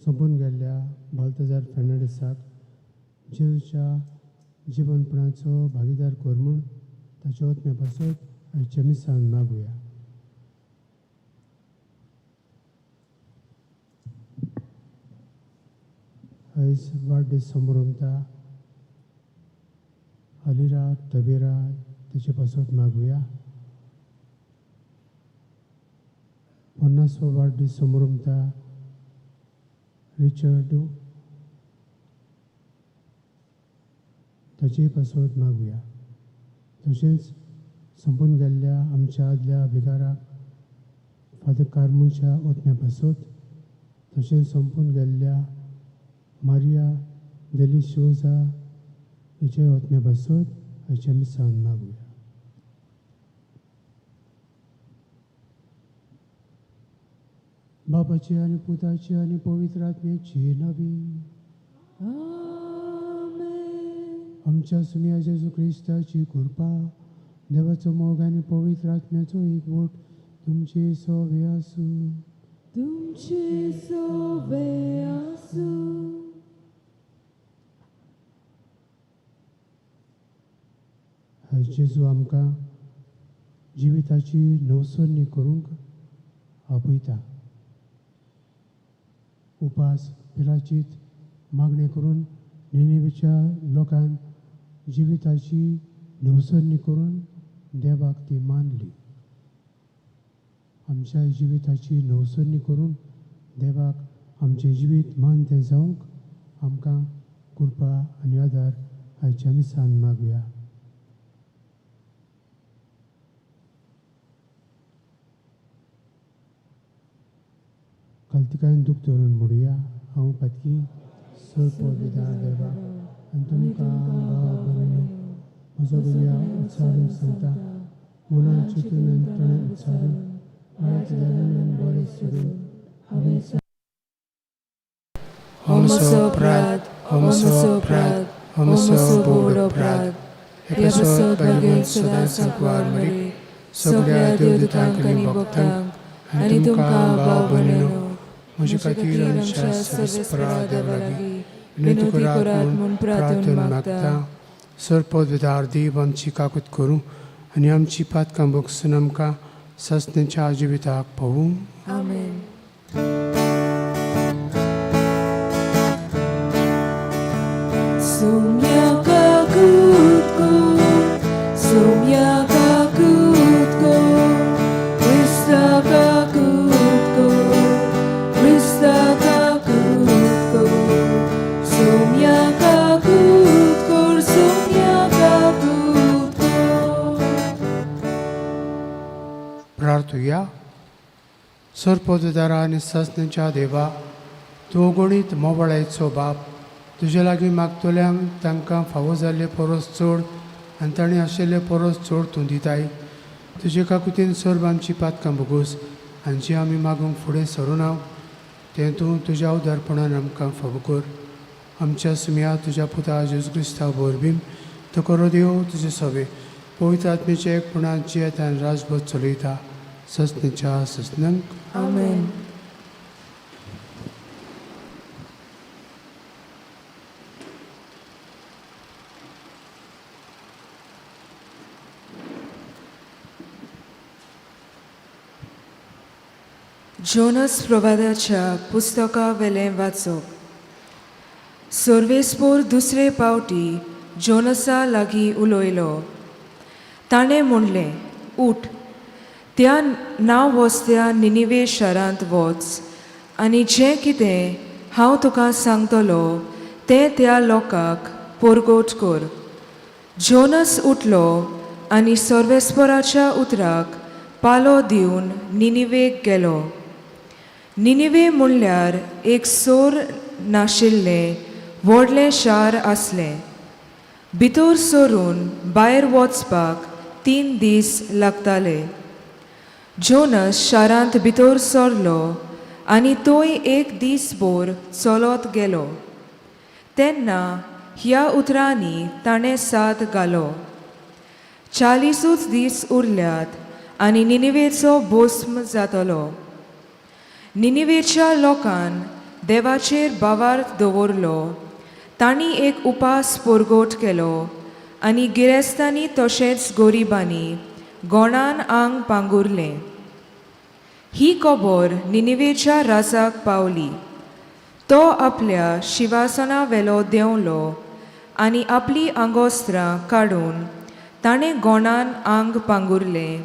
सोंपून गेल्ल्या बाल्तजार फेर्नांडीसाक जेजूच्या जिवनपणाचो भागीदार कर म्हूण ताच्या ओतम्या पासत आयच्या मिसान मागुया. आयज वाडदीस समारंभता अलिरा तबेरा तेचे पासत मागुया. 50वो वाडदीस समारंभता रिचर्ड ताचे पासत मागुया. तशेंच सोंपून गेल्ल्या आमच्या आदल्या विगाराक फादर कार्मूच्या ओतम्या पासत, तशेंच सोंपून गेल्ल्या मारिया देलिशोजा हिच्या ओतम्या पासत आयच्या मिसान मागुया. बापाची आनी पुताची आनी पवित्र आत्म्याची नवी. आमच्या सुम्या जेजू क्रिस्ताची कृपा, देवाचो मोग आनी पवित्र आत्म्याचो एकवट तुमचे सोवे आसूं. तुमचे सोवे आसूं. आयज जेजू आमकां जिविताची नवसरणी करूंक आपयता. उपास पिराचीत मागणें करून निनेवेच्या लोकान जिविताची नवसरणी करून देवाक ती मानली. आमच्या जिविताची नवसरणी करून देवाक आमचें जिवीत मानतें जावंक आमकां कृपा आनी आदार आयच्या मिसान मागुया. कालतिकायन दूख धरून म्हणुया, हांव पातकी सर्व देवा आनी तुमकां भाव भयणीनो म्हजो गुन्यांव उच्चारून सांगता. मनान चिंतून आनी तणें उच्चारून वायट जालें आनी बरें सोडून हांवें हो म्हजो अपराध, हो म्हजो अपराध, हो म्हजो व्हड अपराध. हे पासत भाग्यवंत सदांच सांकवार मरीक सगळ्या देवदूतांक आनी भक्तांक आनी तुमकां भाव भयणीनो म्हजे खातीर आमच्या सर्वेस्परा देवा लागीं विनंती करात म्हूण प्रार्थना मागता. सर्पविदार देव आमची काकूत करूं आनी आमची पातकां भोगसून आमकां सस्नेच्या जिविताक पावूं. आमेन. Sumya kakutko, sumya kakutko, Krista kakutko, Krista kakutko, sumya kakutko, sumya kakutko. प्रार्थुया. सर्पदुदारा आनी सस्नेच्या देवा, तूं अगणीत मोवळायचो बाप, तुजे लागीं मागतल्यांक तांकां फावो जाल्ले परस चड आनी तांणी आशिल्ले परस चड तूं दिताय. तुजे काकुतीन सर्व आमची पातकां भोगोस आनी जी आमी मागूंक फुडें सरुना तें तूं तुज्या उदारपणान आमकां फावो कर. आमच्या सुम्या तुज्या पुता जेजू क्रिस्ता वरवीं तो करो देव तुजे सवे पवित्र आत्मेचे एकपणान जियेता आनी राजभर चलयता सस्नेच्या सस्नांक. आमेन. जोनस प्रवादाच्या पुस्तका वेलें वाचप. सर्वेस्पोर दुसरे पावटी जोनसा लागीं उलयलो. ताणें म्हणलें, उठ, त्या नांव वस्त्या निनिवे शारांत वच आनी जें कितें हांव तुका सांगतलो तें त्या लोकांक परगट कर. जोनस उठलो आनी सर्वेस्पराच्या उतराक पालो दिवन निनिवेक गेलो. निनिवे म्हणल्यार एक सोर नाशिल्लें व्हडलें शार आसलें. भितर सरून भायर वचपाक 3 दीस लागताले. जोनस शारांत भितर सरलो आनी थंय एक दीसभर चलत गेलो. तेन्ना ह्या उतरांनी ताणें साद घालो, 40 दीस उरल्यात आनी निनिवेचो भस्म जातलो. निनिवेच्या लोकान देवाचेर भावार्थ दवरलो. तांणी एक उपास परगट केलो आनी गिरेस्तांनी तशेंच गरिबांनी गोणान आंग पांगुरलें. ही खबर निनिवेच्या राजाक पावली. तो आपल्या शिवासना वेलो देंवलो आनी आपलीं आंगोस्त्रां काडून ताणें गोणान आंग पांगुरलें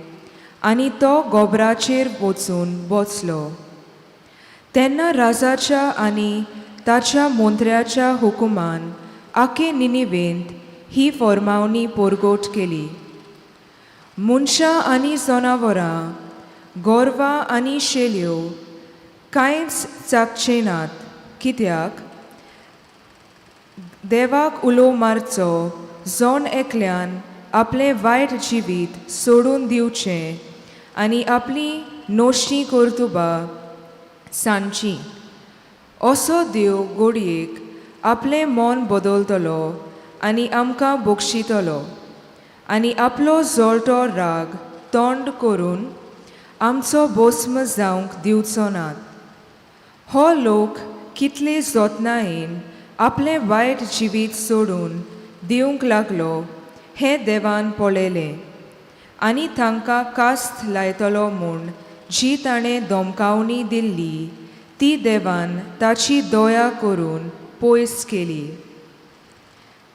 आनी तो गोबराचेर वचून बसलो. तेन्ना राजाच्या आनी ताच्या मंत्र्याच्या हुकुमान आखे निनिवेंत ही फॉर्मावणी परगट केली. मनशां आनी जनावरां, गोरवां आनी शेल्यो कांयच चाकचें नात, कित्याक देवाक उलो मारचो जण एकल्यान आपलें वायट जिवीत सोडून दिवचें आनी आपलीं नश्टीं कर्तुबां सांजचीं. असो देव घडयेक आपलें मन बदलतलो आनी आमकां बक्षितलो आनी आपलो जळटो राग तोंड करून आमचो भस्म जावंक दिवचो नात. हो लोक कितले जतनायेन आपलें वायट जिवीत सोडून दिवंक लागलो हें देवान पळयलें आनी तांकां कास्त लायतलो म्हूण जी ताणें धमकावणी दिल्ली ती देवान ताची दया करून पयस केली.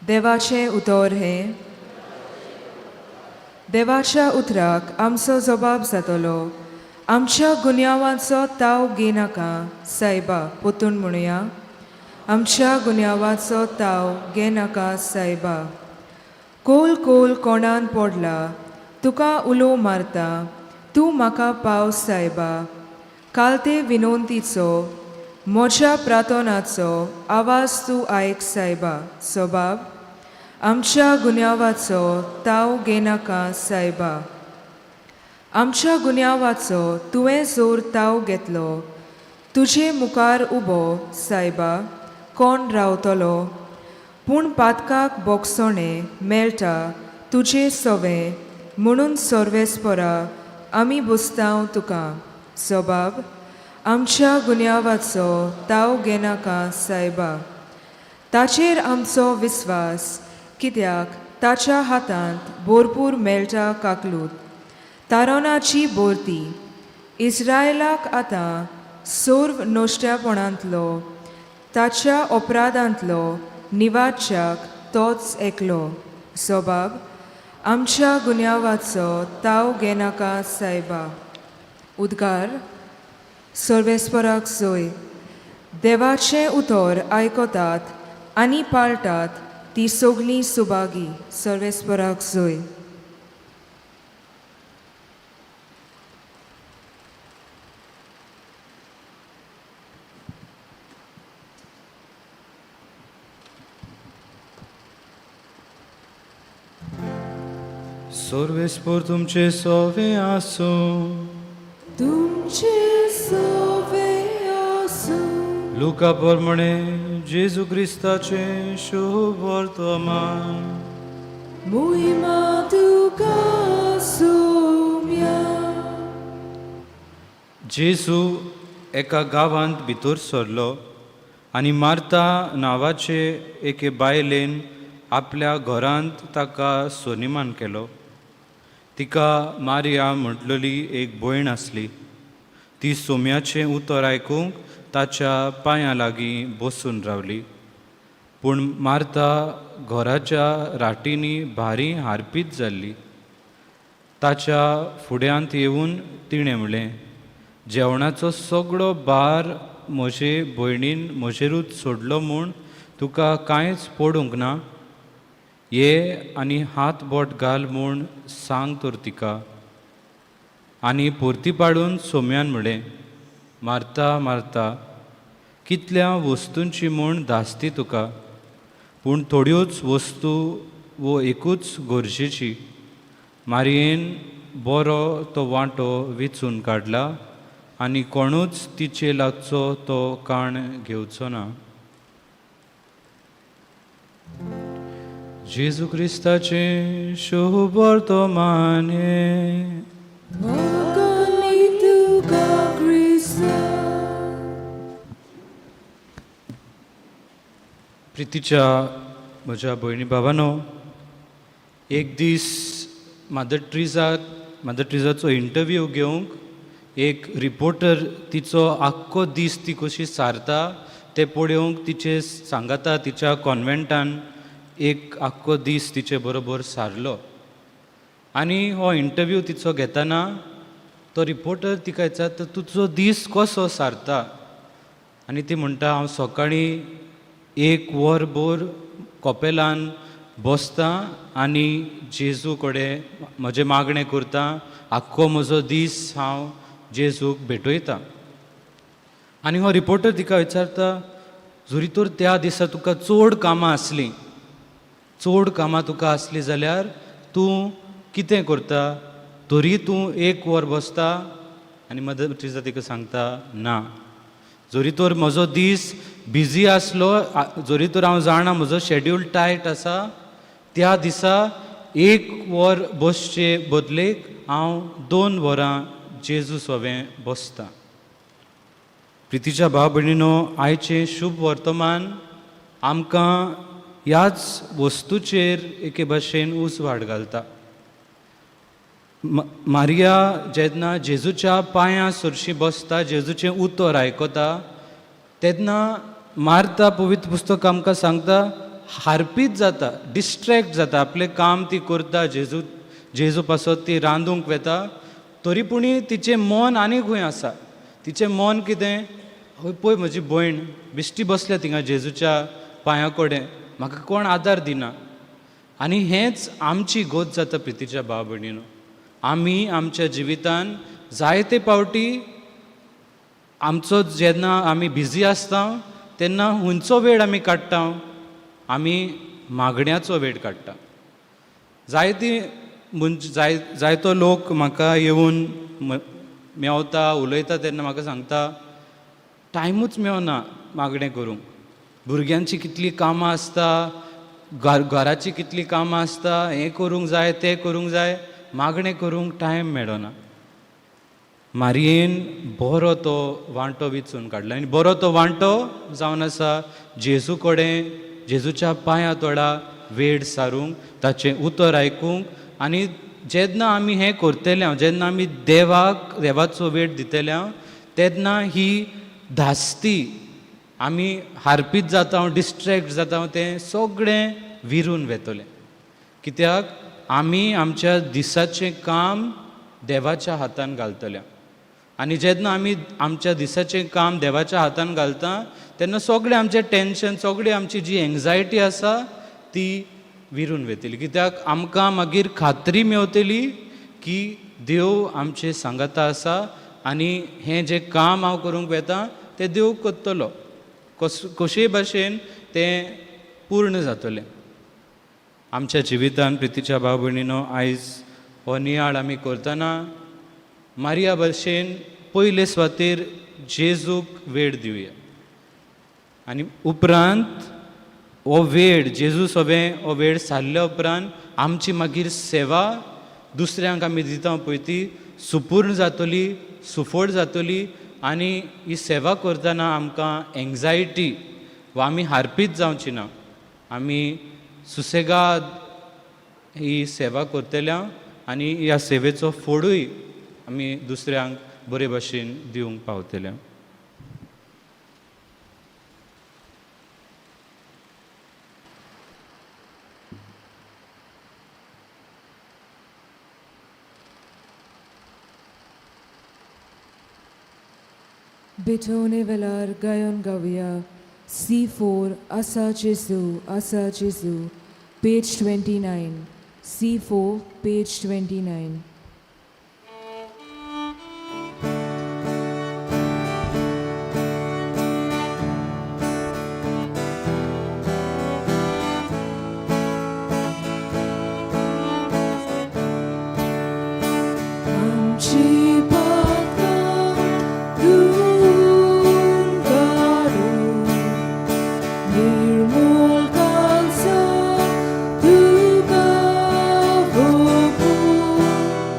देवाचें उतर हें. देवाच्या उतराक आमचो जबाब जातलो. आमच्या गुन्यांवाचो ताव घेनाका सायबा. पोतून म्हणुया, आमच्या गुन्यांवाचो ताव घेनाका सायबा. कोल कोल कोणान पडला, तुका उलो मारता, तूं म्हाका पाव सायबा. कालते विनवंतीचो म्हज्या प्रार्थनाचो आवाज तूं आयक सायबा. सबाब, आमच्या गुन्यांवाचो ताव घेनाका सायबा. आमच्या गुन्यांवाचो तुवें जोर ताव घेतलो, तुजे मुखार उबो सायबा कोण रावतलो? पूण पातकाक बोगसणें मेळटा तुजे सवें, म्हणून सर्वेस्परा आमी बुस्तांव तुका. सबाब, आमच्या गुन्यांवाचो ताव घेनाका सायबा. ताचेर आमचो विस्वास, कित्याक ताच्या हातांत भरपूर मेळटा काकलूत तारोनाची भरती. इस्रायलाक आतां सर्व नश्ट्यापणांतलो ताच्या अपराधांतलो निवाच्याक तोच एकलो. सबाब, आमच्या गुन्यांवाचो ताव घेनाका सायबा. उद्गार. सर्वेस्पराक सोय. देवाचें उतर आयकतात आनी पाळटात ती सगळीं सुभागी. सर्वेस्पराक सोय. सर्वेस्पर तुमचे सोवे आसूं. तुमचे सोवे आसूं. लुका प्रमाणे जेजू क्रिस्ताचे शुभ वर्तमान. मोहिमा तुका सोम्या. जेजू एका गांवांत भितर सरलो आनी मार्ता नांवाचे एके बायलेन आपल्या घरांत ताका सोनिमान केलो. तिका मारिया म्हटलेली एक भयण आसली. ती सोम्याचें उतर आयकूंक ताच्या पांयां लागीं बसून रावली. पूण मार्ता घराच्या राटींनी भारी हारपीत जाल्ली. ताच्या फुड्यांत येवन तिणें म्हणलें, जेवणाचो सगळो भार म्हजे भयणीन म्हजेरूच सोडलो म्हूण तुका कांयच पडूंक ना. ये आनी हात बोट घाल म्हूण सांग तर तिका. आनी परती पाडून सोम्यान म्हणलें, मार्ता मार्ता, कितल्या वस्तूंची म्हूण धास्ती तुका, पूण थोड्योच वस्तू वो एकूच गरजेची. मारयेन बरो तो वांटो विचून काडला आनी कोणूच तिचे लागचो तो काण घेवचो ना. जेजू क्रिस्ताचें शुभ वर्तमान हें. वागानी तुका क्रिस्ता. प्रितीच्या म्हज्या भयणी बाबानो, एक दीस मदर ट्रिजाक मदर ट्रिजाचो इंटरव्यू घेवंक एक रिपोर्टर तिचो आख्खो दीस ती कशी सारता तें पळोवंक तिचे सांगाता तिच्या कॉन्वेंटान एक आख्खो दीस तिचे बरोबर सारलो. आनी हो इंटरव्यू तिचो घेतना तो रिपोर्टर तिका विचारता, तुजो दीस कसो सारता? आनी ती म्हणटा, हांव सकाळीं एक वर भर कपेलान बसता आनी जेजू कडेन म्हजें मागणें करता. आख्खो म्हजो दीस हांव जेजूक भेटयता. आनी हो रिपोर्टर तिका विचारता, जरी तर त्या दिसा तुका चड कामां आसलीं, चड कामां तुका आसलीं जाल्यार तूं कितें करता? तरी तूं एक वर बसता? आनी मदर ट्रिजा तिका सांगता, ना, जरी तर म्हजो दीस बिजी आसलो, जरी तर हांव जाणा म्हजो शेड्यूल टायट आसा, त्या दिसा एक वर बसचे बदलेक हांव 2 वरां जेजू सोवें बसता. प्रितीच्या भाव भयणीनो, आयचें शुभ वर्तमान आमकां ह्याच वस्तूचेर एके भाशेन उजवाड घालता. मारिया जेन्ना जेजूच्या पांयां सरशी बसता, जेजूचें उतर आयकता, तेन्ना मार्ता पवित्र पुस्तक आमकां सांगता हारपीत जाता, डिस्ट्रेक्ट जाता. आपलें काम ती करता, जेजू पासत ती रांदूंक वेता, तरी पुणी तिचें मन आनी खंय आसा. तिचें मन कितें, हय पळय म्हजी भयण बेश्टी बसल्या थिंगा जेजूच्या पांयां कडेन, म्हाका कोण आदार दिना. आनी हेंच आमची गत जाता प्रितीच्या भाव भयणीनो. आमी आमच्या जिवितान जायते पावटी आमचो जेन्ना आमी बिजी आसता तेन्ना खंयचो वेळ आमी काडटा? आमी मागण्याचो वेळ काडटा. जायती जाय जायतो लोक म्हाका येवन मेवता, उलयता तेन्ना म्हाका सांगता, टायमूच मेवना मागणें करूंक. भुरग्यांची कितलीं कामां आसता, घराची कितलीं कामां आसता, हें करूंक जाय, तें करूंक जाय, मागणें करूंक टायम मेळना. मारयेन बरो तो वांटो विचून काडला आनी बरो तो वांटो जावन आसा जेजू कडेन, जेजूच्या पांया तोडा वेळ सारूंक, ताचें उतर आयकूंक. आनी जेन्ना आमी हें करतले, जेन्ना आमी देवाक देवाचो वेळ दितले, तेन्ना ही धास्ती आमी हारपीत जाता, डिस्ट्रेक्ट जाता, तें सगळें विरून वेतलें. कित्याक आमी आमच्या दिसाचें काम देवाच्या हातान घालतले. आनी जेन्ना आमी आमच्या दिसाचें काम देवाच्या हातान घालता तेन्ना सगळें आमचें टेंशन, सगळें आमची जी एंग्जायटी आसा ती विरून वेतली. कित्याक आमकां मागीर खात्री मेवतली की देव आमचे सांगाता आसा आनी हें जें काम हांव करूंक वेता तें देव करतलो, कशेय भाशेन तें पूर्ण जातलें. आमच्या जिवितान प्रितीच्या भाव भयणीनो, आयज हो नियाळ आमी करतना मारिया भशेन पयले सुवातेर जेजूक वेळ दिवया आनी उपरांत हो वेळ जेजू सोबें हो वेळ सारल्या उपरांत आमची मागीर सेवा दुसऱ्यांक आमी दिता पळय ती सुपूर्ण जातली, सुफळ जातली. आनी ही सेवा करतना आमकां एंग्जायटी वा आमी हारपीत जावची ना, आमी सुसेगाद ही सेवा करतल्या आनी ह्या सेवेचो फोडूय आमी दुसऱ्यांक बरे भाशेन दिवंक पावतले. भेटवणे वेळार गायन गावया. C4 आसा जेजू, आसा जेजू, पेज 29. C4 page 29. आमची पातकां धुवन काडून निर्मूल काळजा तुका ओंपून.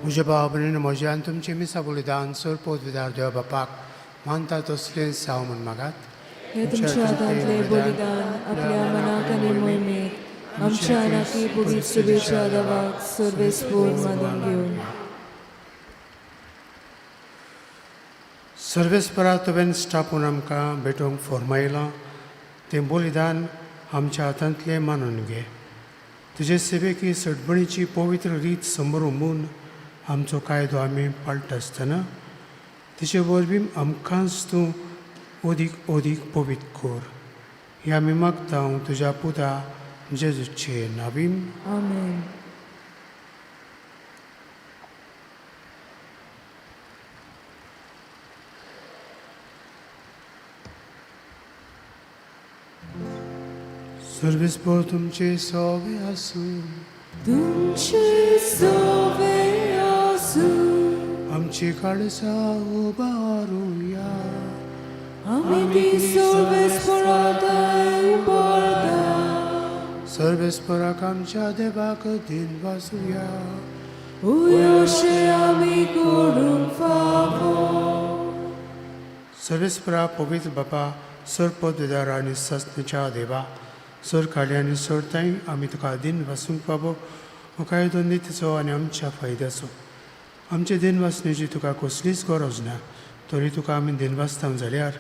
म्हज्या भाव भयणीन म्हज्या आनी तुमचें मिसा बलिदान सर पदवीदार देवा बापाक मानता तसलें साव म्हूण मागात. हे तुमच्या हातांतले बलिदान आपल्या मनाक आनी मोहिमेक आमच्या आनाकी पुगीत सुबेच्या देवाक सर्वेस्पोर मानून घेवन. सर्वेस्परा तुवें स्टापून आमकां भेटोवंक फॉर्मायलां तें बलिदान आमच्या हातांतलें मानून घे. तुजे सेवेकी सडबणीची पवित्र रीत समोर उंबून आमचो कायदो आमी पाळटा आसतना तिचे वरवीं आमकांच तूं अदीक अदीक पवित्र कर. हें आमी मागता तुज्या पुता जेजूचे नावीन. आमेन. सर्वेस्पोर तुमचे सोवे आसूं. तुमचे सोवे आसूं. आमची काळसा उबारुया. आमी ती सर्वेस्पोराक उबारता. सर्वेस्पोराक आमच्या देवाक दिन वासुया. उयोशे आमी करूंक फावो. सर्वेस्परा पवित्र बापा, सर पदवीदार आनी सस्नेच्या देवा, सर काली आनी सर ताई आमी तुका दिन वासूंक फावो हो कायदो नितीचो आनी आमच्या फायद्याचो. आमचे दिन वासनेची तुका कसलीच गरज ना, तरी तुका आमी दिन वाचता जाल्यार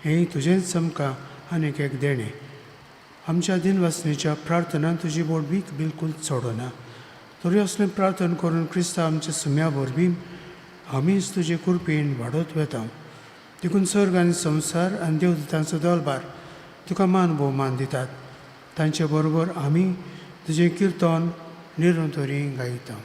हें तुजेंच आमकां आनीक एक देणें. आमच्या दिन वासनेच्या प्रार्थनान तुजी बोडवीक बिलकूल चडना, तरी असलें प्रार्थना करून क्रिस्तांव आमच्या सुम्या वरवीं आमीच तुजे कृपेन वाडत वेता. देखून सर्ग आनी संवसार आनी देवदूतांचो दलबार तुका मान भोवमान दितात. तांचे बरोबर आमी तुजें किर्तन निरंतरी गायता.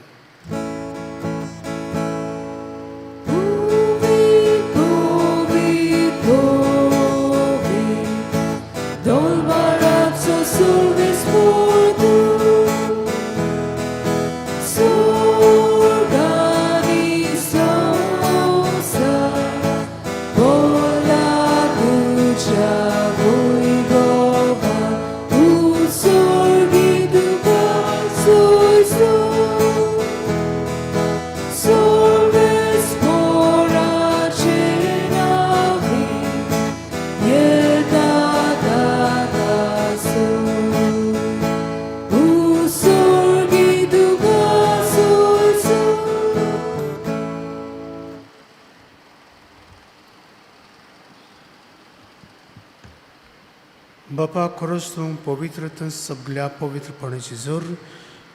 बापा, खरोच तूं पवित्र तूं सगल्या पवित्रपणाची जोर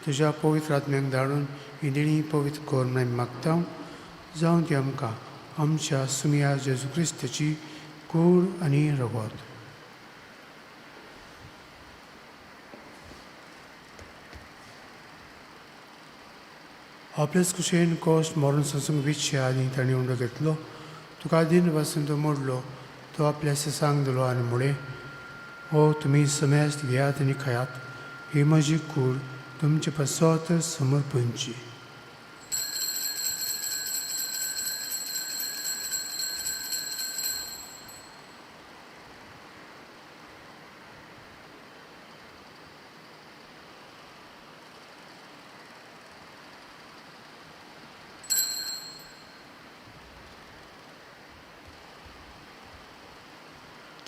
तुज्या पवित्र आत्म्याक धाडून ही देणी पवित्र कर म्हूण आमी मागता. जावं ती आमकां आमच्या सुमया जेजू क्रिस्ताची कूड आनी रगत. आपलेच कुशेन कश्ट मरण सोंसूंक विच्छे आनी ताणें उंडो घेतलो. तुका दिन वासून तो मोडलो, तो आपल्या ससांक दिलो आनी म्हळें, हो तुमी समेस्त घेयात आनी खायात, ही म्हजी कूड तुमचे पासत समर्पणची.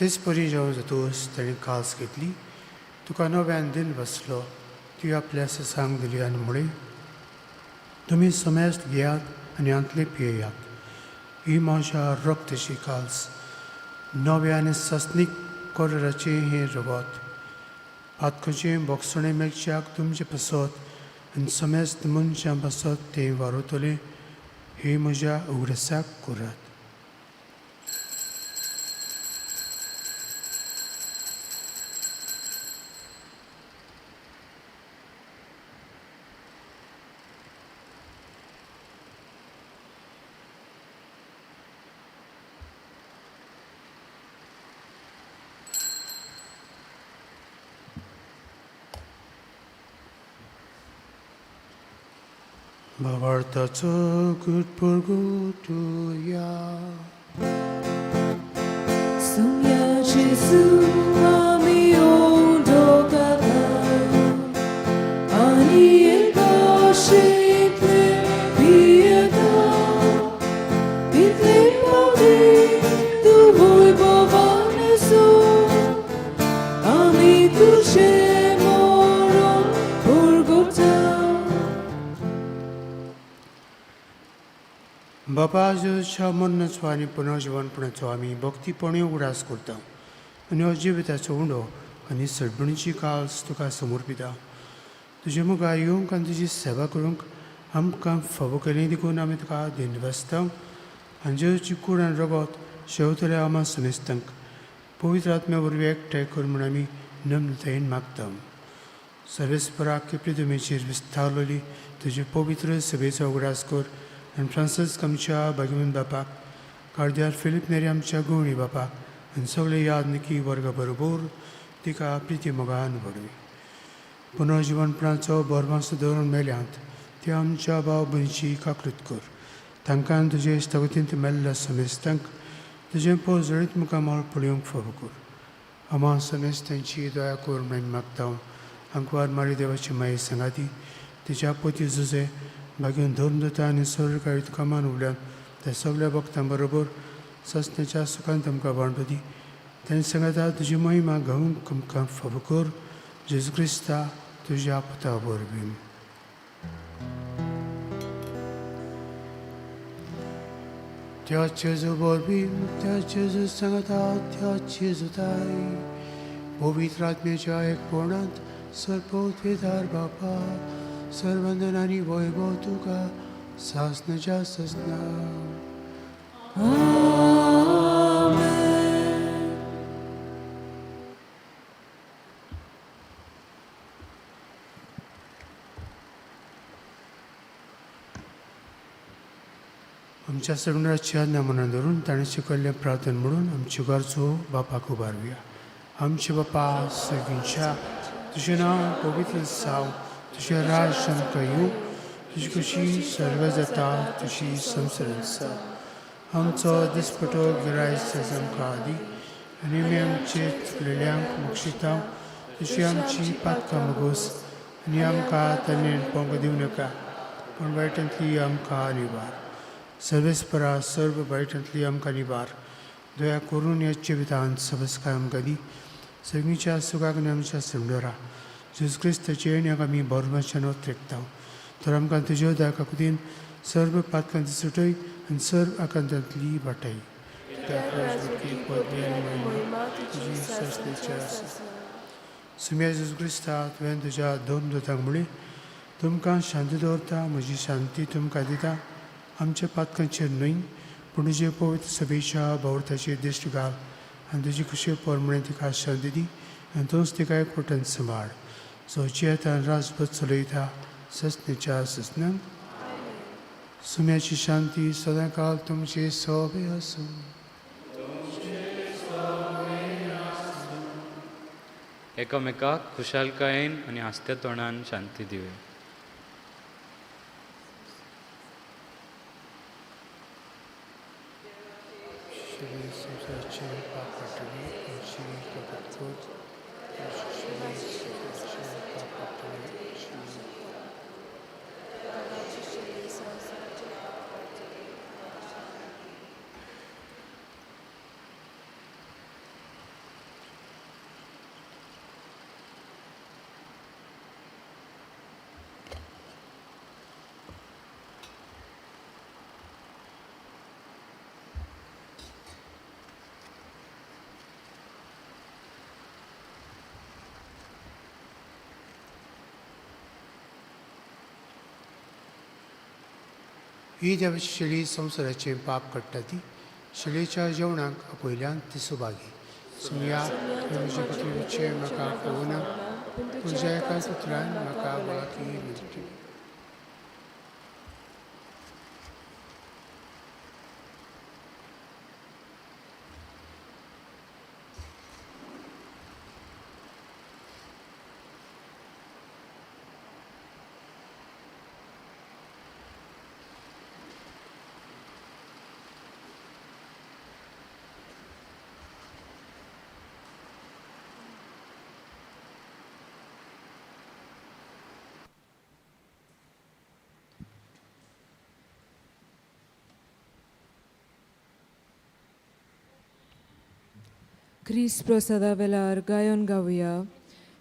तेच परी जेवण जातूच ताणें कास घेतली, तुका नव्यान दिन बसलो, ती आपल्या ससांक दिली आनी म्हळें, तुमी समेस्त घेयात आनी हांतले पियेयात, ही म्हज्या रक्तची काल्स, नव्या आनी सस्नीक कराराचें हें रगत. पातकाचें बोगसणें मेळच्याक तुमचे पासत आनी समेस्त मनशां पासत तें वारवतलें, हे म्हज्या उगडासाक करात. भावार्थाचो गुटपुरगुटुया. सुम्या जेजू आमी उंडो खाता आनी एकाशितले पियेता. बापा जेजूच्या मरणाचो आनी पुनर्जिवनपणाचो आमी भक्तीपणी उगडास करता आनी हो जिविताचो उंडो आनी सडबणीची कास तुका समर्पिता. तुजे मुखार येवंक आनी तुजी सेवा करूंक आमकां फावो केली देखून आमी तुका धन्यवाद. आनी जेजूची कूड आनी रगत शेवतल्या आमा समेस्तांक पवित्र आत्म्या वरवीं एकठांय कर म्हूण आमी नम्रतायेन मागता. सर्वेस्पराक की पृथ्वीचेर विस्तारलेली तुजे पवित्र सभेचो उगडास कर आनी फ्रांसिस्क आमच्या भाग्यवंत बापाक, कार्द्यार फिलीप नेरी आमच्या गवळी बापाक आनी सगळे यादनिकी वर्गा बरोबर तिका प्रिती मोगान व्हडवी. पुनर्जिवनपणाचो बोरमासो दवरून मेल्यांत ते आमच्या भाव भयणीची काकृत कर. तांकां तुजे इश्टागतींत मेल्ल्या समेस्तांक तुजें पोजळीत मुखामळ पळोवंक फावो कर. आमा समेस्तांची दया कर म्हूण मागता. आंकवार मारी देवाची माये सांगाती तिच्या पोती जुजे भाग्यून धर्म दिता आनी सर्व तुका मान उरल्यान त्या सगल्या भक्तां बरोबर सस्नेच्या सुखान तुमकां बांडू दी. तांणी सांगाता तुजी महिमा गावंक तुमकां फावो कर. जेजू क्रिस्ता तुज्या पुता वरवीं. त्या जेजू वरवीं, त्या जेजू सांगाता, त्या जेजूताय पवित्र आत्म्याच्या एकपणांत सर्वोत्वेदार बापा सर्वंदन आनी वैभव तुका सासनाच्या ससना. आमच्या सगळ्यांची आज्ञा मनान धरून ताणें शिकयल्लें प्रार्थना म्हणून आमचे गरजो बापाक उबारुया. आमचे बापा सगळींच्या तुजें नांव पवित्र जावं, तुजें राज आमकां येवं, तुजी खुशी सर्व जाता तशी संवसारांत जावं. आमचो दिसपटो गिरायस आमकां दी आनी आमी आमचे चुकलेल्यांक मोक्षिता तशी आमची पातकां मगोस आनी आमकां ताणें पोंग दिवं नाका, पूण वायटांतली आमकां निवार. सर्वेस्परा सर्व वायटांतली आमकां निवार. दया करून ह्या जिवितांत सबस्काय आमकां दी. सगळींच्या सुखाक आनी आमच्या समडोरा जेजू क्रिस्ताचे येण्याक आमी बरोमाच्यान त्रेकता. तर आमकां तुज्यो दया काकुतीन सर्व पातकांची सुटय आनी सर्व आकांतांतली वाटय. तुजी सासणाची आसा. सुम्या जेजू क्रिस्ता तुवें तुज्या दोन दुतांक म्हणलें, तुमकां शांती दवरता, म्हजी शांती तुमकां दिता. आमच्या पातकांचेर न्हय पूण तुजे पवित्र सभेच्या भावार्थाचेर दिश्ट घाल आनी तुजी खुशी प्रमाणे तिका शांती दी आनी तूंच तिका एकवटान सांबाळ. सोची येता राजपत चलयता ससनेच्या ससनांक. सुम्याची शांती सदांकाल तुमचे सोबे आसूं. एकामेकाक खुशालकायेन आनी हांसत्या तोंडान शांती दिवया. शिवे संवसाराचे पाप काडटली आमची कपत कर. शिवे संवसाराचे पाप काडटली आमची. ही देवाची शेळी संवसाराचें पाप काडटा ती शेळयेच्या जेवणाक आपयल्यान ती सुभागी. सुमया म्हज्या पृथ्वीचें म्हाका पळोवना, पूण ज्या एका उतरान म्हाका वळखी मेळटली. क्रिस्त प्रसादा वेलार गायन गावया.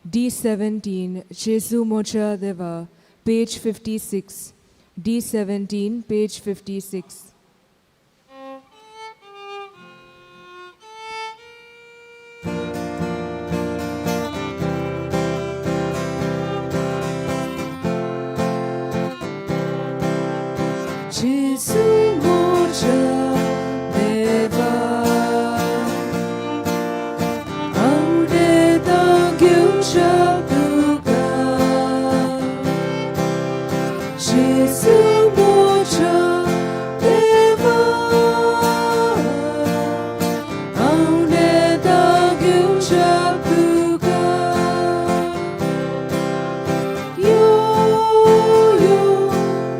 D17 जेजू मोजा देवा, पेज 56. D17 page 56. जेजू म्हज्या देवा आवडेता घेवच्या तुका जेजू म्हज्या देवा आवडेता घेवच्या तुका यो यो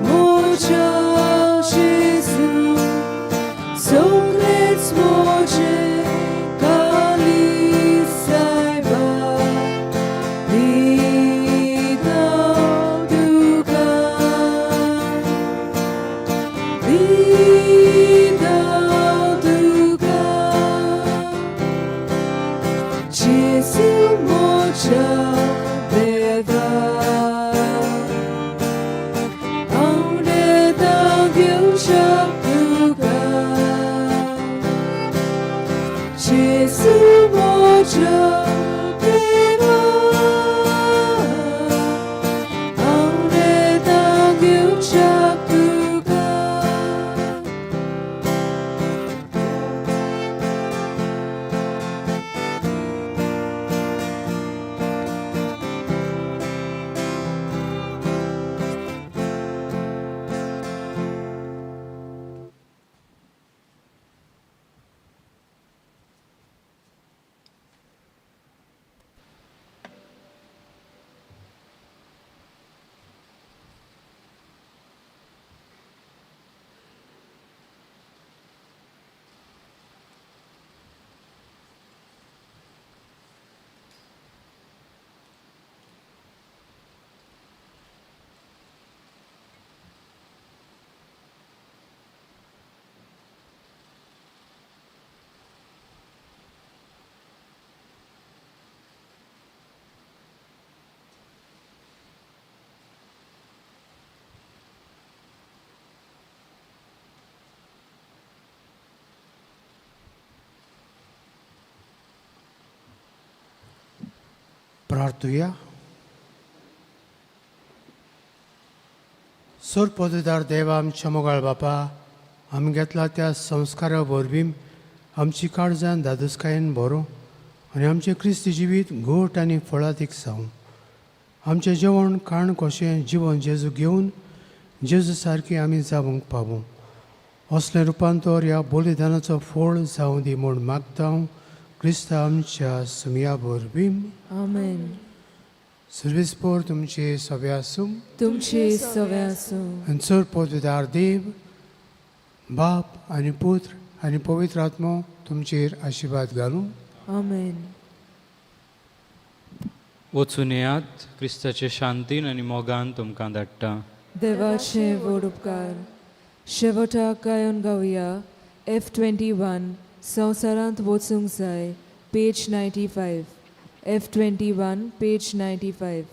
म्हज्या जेजू सगळेच म्हजें काळीज सायबा दिता तुका दिता तुका जेजू म्हज्या देवा आवडेता घेवच्या तुका जेजू म्हज्या देवा आवडेता घेवच्या तुका. प्रार्थुया. सोर पदवीदार देवा, आमच्या मोगाळ बापा, आमी घेतला त्या संस्कारा वरवीं आमची काळजान धादोसकायेन भरूं आनी आमचें क्रिस्ती जिवीत घट आनी फळादीक जावं. आमचें जेवण खाण कशें जिवन जेजू घेवन जेजू सारकें आमी जावंक पावूं, असलें रुपांतर ह्या बलिदानाचो फळ जावं दी म्हूण मागता क्रिस्ता आमच्या सुमया वरवीं. आमेन. सर्वेस्पोर तुमचे सगळे आसूं. तुमचे सवे आसूं. आनी चड पवित्र देव बाप आनी पुत्र आनी पवित्र आत्मो तुमचेर आशिर्वाद घालूं. आमेन. वचून येयात, क्रिस्ताचे शांतीन आनी मोगान तुमकां धाडटा. देवाचे व्हड उपकार. शेवटाक गायन गावया F 21, संवसारांत वचूंक जाय, page 95, F 21, page 95.